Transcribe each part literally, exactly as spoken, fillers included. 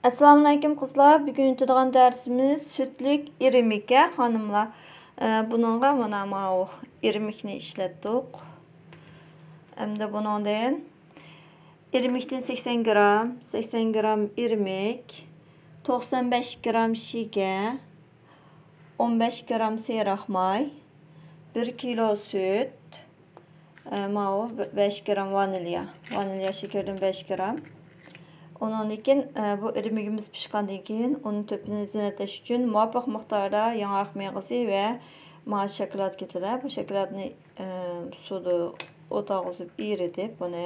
ئەسسالامۇئەلەيكۇم قىزلار، بۈگۈن ئۆتىدىغان دەرسىمىز سۈتلۈك ئىرمىككە خانىملار. ئە، بۇنىڭغا مانا ماۋۇ ئىرمىكنى ئىشلەتتۇق. ئەمدى بۇنىڭدىن ئىرمىكتىن سەكسەن گرام، سەكسەن گرام ئىرمىك، توقسان بەش گرام شېكەر، ئون بەش گرام سېرىق ماي، بىر كىلو سۈت، ئە، ماۋۇ بەش گرام ۋانىليا، ۋانىليا شېكىرىدىن بەش گرام. ئۇنىڭدىن كېيىن، ئە، بۇ ئىرمىكىمىز پىشقاندىن كېيىن، ئۇنىڭ تۆپىنى زىننەتلەش ئۈچۈن مۇۋاپىق مىقداردا ياڭاق مېغىزى ۋە ماۋۇ شاكىلات كېتىدۇ. بۇ شاكىلاتنى، ئە، سۇدا ئوت ئالغۇزۇپ ئېرىتىپ، بۇنى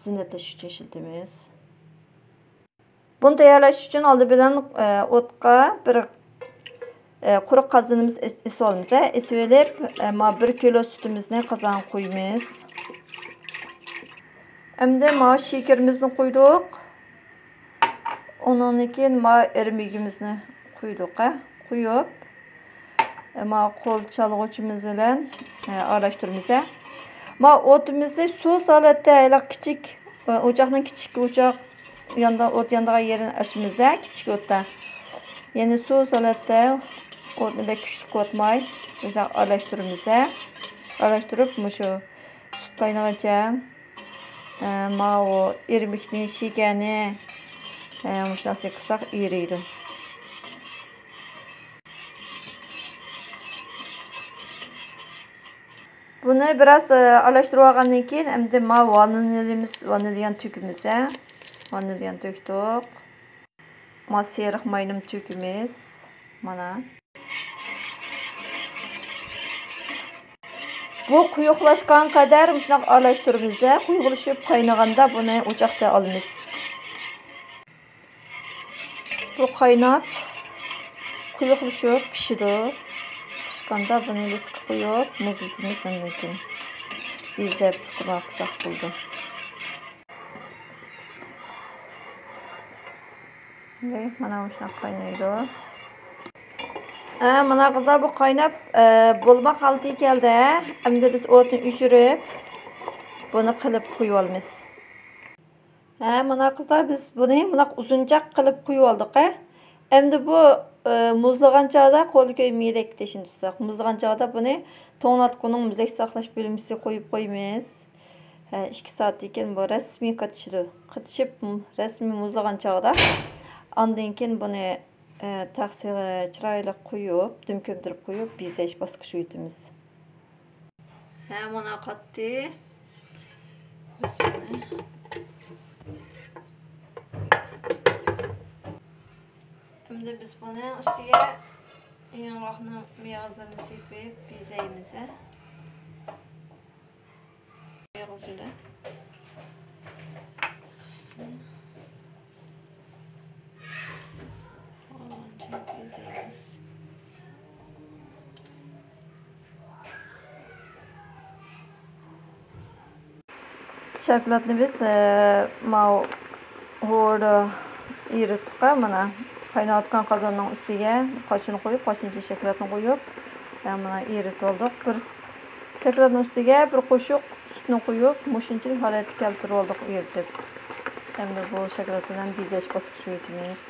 زىننەتلەش ئۈچۈن ئىشلىتىمىز. بۇنى تەييارلاش ئۈچۈن ئالدى بىلەن، ئە، ئوتقا بىر، ئە، قۇرۇق قازىنىمىز ئېس-، ئېسىۋالىمىز، ھە. ئېسىۋېلىپ، ئە، ما بىر كىلو سۈتىمىزنى قازانغا قۇيىمىز. ئەمدى ما شېكىرىمىزنى قۇيدۇق. ئۇنىڭدىن كېيىن ما ئىرمىكىمىزنى قۇيدۇق، ھە. قۇيۇپ، ما قول چالغۇچىمىز بىلەن، ئە، ئارىلاشتۇرىمىز، ھە. ما ئوتىمىزنى سۇس ھالەتتە، ھېلىقى كىچىك، ئە، ئوچاقنىڭ كىچىك ئوچاق ياندا، ئوت يانىدىغان يېرىنى ئاچىمىز، ھە، كىچىك ئوتتا. يەنى سۇس ھالەتتە، ئوتنى بەك كۈچلۈك قىلىۋاتماي، ئۆزى ئارىلاشتۇرىمىز، ھە. ئارىلاشتۇرۇپ، مۇشۇ سۈت قاينىغىچە، ئە، ماۋۇ ئىرمىكنى، شېكەرنى، ئە، مۇشۇنداق قىلساق ئېرىيدۇ. بۇنى بىراز، ئە، ئارىلاشتۇرۇۋالغاندىن كېيىن، ئەمدى ما ۋانىليىمىز، ۋانىليانى تۆكىمىز، ھە. ۋانىليانى تۆكتۇق. ما سېرىق ماينىمۇ تۆكىمىز. مانا. بۇ قويۇقلاشقان قەدەر مۇشۇنداق ئارىلاشتۇرىمىز، ھە. قويۇقلىشىپ قاينىغاندا بۇنى ئوچاقتا ئالىمىز. بۇ قايناپ، قويۇقلىشىپ پىشىدۇ. پىشقاندا بۇنى لىسكا قويۇپ، مۇزلىتىمىز ئاندىن كېيىن. بېزەپ ئىستېمال قىلساق بولىدۇ. مانا مۇشۇنداق قاينايدۇ. ھە، مانا قىزلار، بۇ قايناپ، ئە، بولماق ھالىتىگە كەلدى. ئەمدى بىز ئوتنى ئۆچۈرۈپ، بۇنى قىلىپ قويۇۋالىمىز. ھە، مانا قىزلار، بىز بۇنى مۇنداق ئۇزۇنچاق قىلىپ قويۇۋالدۇق، ھە. ئەمدى بۇ، ئە، مۇزلىغان چاغدا قولى كۆيمىگۈدەك تېشىنى تۇتساق. مۇزلىغان چاغدا بۇنى توڭلاتقۇنىڭ مۇزلاش ساقلاش بۆلمىسىگە قويۇپ قويىمىز. ھە، ئىككى سائەتتىن كېيىن بۇ رەسمىي قېتىشىدۇ. قېتىشىپ، م-، رەسمىي مۇزلىغان چاغدا ئاندىن كېيىن بۇنى، ئە، تەخسىگە چىرايلىق قويۇپ، دۈم كۆمدۈرۈپ قويۇپ، بېزەش باسقۇچىغا ئۆتىمىز. ھە، مانا قاتتى. بىز بۇنى. ئەمدى بىز بۇنىڭ ئۈستىگە ياڭاقنىڭ مېغىزلىرىنى سېپىپ بېزەيمىز، ھە. مېغىز بىلەن. شاكىلاتنى بىز، ئە، ماۋۇ ھوردا ئېرىتتۇق، مانا قايناۋاتقان قازاننىڭ ئۈستىگە قاچىنى قويۇپ، قاچىنىڭ ئىچىگە شاكىلاتنى قويۇپ، ئە، مانا ئېرىتىۋالدۇق. بىر شاكىلاتنىڭ ئۈستىگە بىر قوشۇق سۈتنى قويۇپ، مۇشۇنچىلىك ھالەتكە كەلتۈرۈۋالدۇق ئېرىتىپ. ئەمدى بۇ شاكىلات بىلەن بېزەش باسقۇچىغا ئۆتىمىز.